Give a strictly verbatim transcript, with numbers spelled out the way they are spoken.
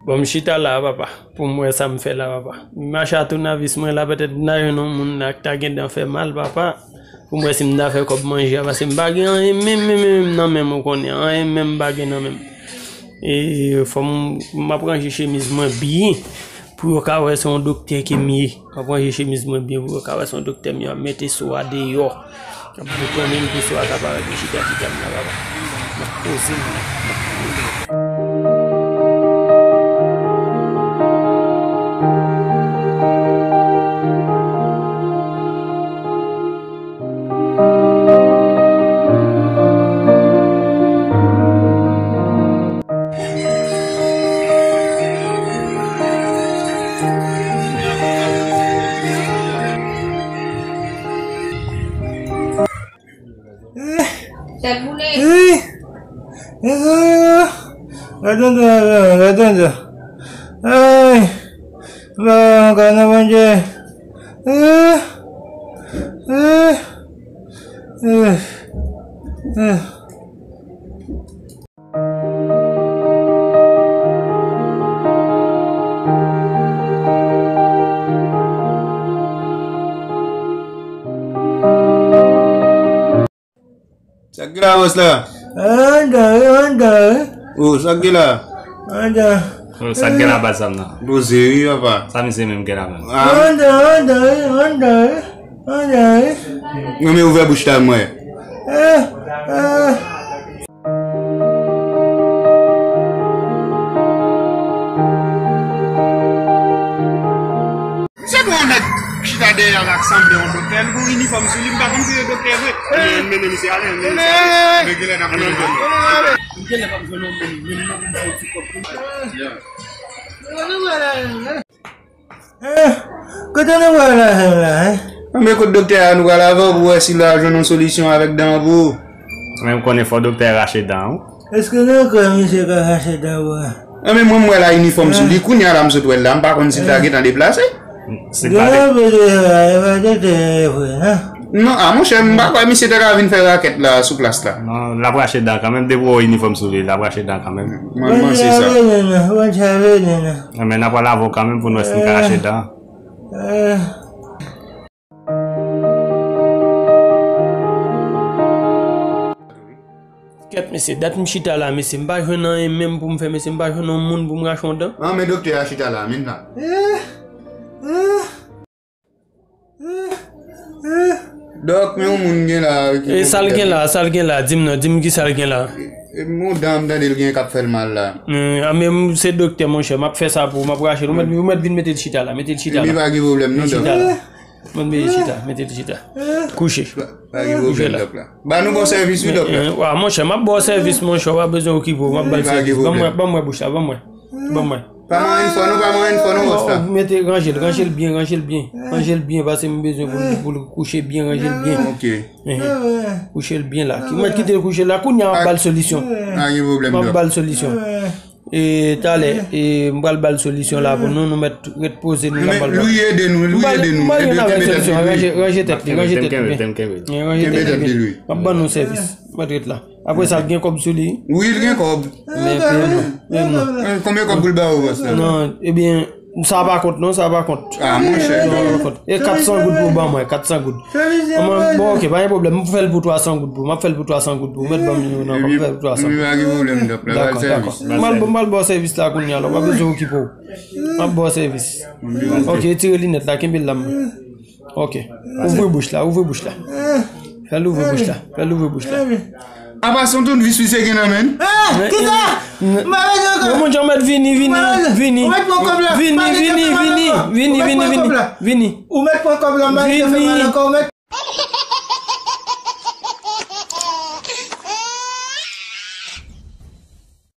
Bon, m chita la, papa, pou m wè sa m fè la, papa. M mache a tounavis mwen la, petèt m ta jwenn yon moun la ki ta gentan fè mal, papa. Pou m wè si m ta fè kòb manje a, paske m pa gen anyen menm, menm, menm nan men m, ou konnen, anyen menm m pa gen nan men m. E fò m, m ap ranje chemiz mwen byen, pou yo ka wè se yon doktè ke m ye. M ap ranje chemiz mwen byen pou yo ka wè se yon doktè m ye. M ap mete so a deyò. M ap boutonnen l pou so a ka parèt m chita, chita m la, papa. M ap poze m la. M ap poze m. Tèt boule. Gade yon dwa, gade yon dwa. Ay, ba, gade yon Bondye. Sa k gen la, bòs la? Andan wi, andan wi. Oh, sa k gen la? Andan. Oh, sa k gen la, baz sa m nan? Poze wi, papa. Sa misye menm gen la menm? Andan, andan wi, andan wi. Andan wi. Non, men ouvè bouch la, mwen. Eh, eh. Se pou yon nèg chita dèyè l ak sanble yon doktè, li gen yon inifòm sou li, m pa konn si se doktè vre. Men, men, men, misye ale, men, misye ale. Men genlè n ap jwenn yon moun. Genlè n ap jwenn yon moun, men nou pou m fè yon ti kòb pou li. Eh, kote nou pral la, la, eh? Men kot doktè a nou pral avè w pou wè si l a jwenn yon solisyon avèk dan an pou ou. Mwen m konnen fò doktè rache dan an wi. Èske nou kwè misye ka rache dan ou a? Anben mwen m wè la inifòm sou li, kounye a la m sot wè l la, m pa konn si l ta gentan deplase. Si l pa de- Gen anpil de sa, e pa de tè vre, non? Non, a monchè, m pa kwè misye te ka vin fè rakèt la sou plas la. Non, l ap rache dan kanmenm, depi w wè inifòm sou li, l ap rache dan kanmenm. Mwen panse sa. Bondye a beni nou, Bondye a beni nou. Anben n ap pral avè w kanmenm pou n wè si n ka rache dan. Eh. Kèt, mesye, dat m chita la, mesye, m pa jwenn anyen menm pou m fè, mesye, m pa jwenn yon moun pou m rache yon dan. An, men doktè a chita la, men la. Dòk, men yon moun gen la. E sa l gen la, sa l gen la, di m non, di m ki sa l gen la. E, e, yon dan m tande l gen k ap fè l mal la. Eh, a, men m se doktè, monchè, m ap fè sa pou ou, m ap rache l. Ou mèt, ou mèt vin mete l chita la, mete l chita la. Epi pa gen pwoblèm non, dòk. Chita la. Mwen mete l chita, mete l chita. Kouche. Pa, pa gen pwoblèm, dòk la. Ba nou bon sèvis wi, dòk la. Eh, eh, wa, monchè, m ap ba w sèvis, monchè, w pa bezwen okipe w, m ap ba l sèvis. Ban mwen, ban mwen bouch la, ban mwen. Ban mwen. Pa manyen fò non, pa manyen fò non, bòs la. Mete, ranje l, ranje l byen, ranje l byen. Ranje l byen, paske m bezwen pou l, pou l kouche byen, ranje l byen. Ok. Eh, eh. Kouche l byen la. Ki mwen kite l kouche la, kounye a m ap ba l solisyon. Pa gen pwoblèm, dòk. M ap ba l solisyon. E, talè, e, m pral ba l solisyon la pou nou, nou mèt ret poze nou la, m pral ba l. Louis ede nou, Louis ede nou. M pa gen avèk solisyon, ranje, ranje tèt li, ranje tèt li byen. Ranje tèt li byen. M ap ban nou sèvis. Mèt ret la. Apre sa, l gen kòb sou li. Wi, l gen kòb. Men, men non, men non. Eh, konbyen kòb pou l ba ou, bòs la? Non, ebyen, sa pa kont, non, sa pa kont. Ah, monchè. Non, pa kont. E kat san goud pou ban mwen, kat san goud. Mwen, bon, ok, pa gen pwoblèm. M fè l pou twa san goud pou, m ap fè l pou twa san goud pou. Mèt ban m yo nan, m fè l pou twa san. Epi, epi pa gen pwoblèm, dòk la, ba l sèvis. Dakò, dakò. M al, m al ba w sèvis la kounye a, la, w pa bezwen okipe w. M ap ba w sèvis. Ok, retire linèt la, kenbe l la, m. Ok. Ouvri bouch la, ouvri bouch la. Fè l ouvri bouch la, fè l ouvri bouch la. Apa se yon tounvis misye gen nan men l? Ah, kisa? M pa bezwen kòb. Yon moun jan mèt vini, vini, vini. Ou mèt pran kòb la. Vini, vini, vini, vini, vini, vini. Ou mèt pran kòb la, m pa vin fè mal ankò, ou mèt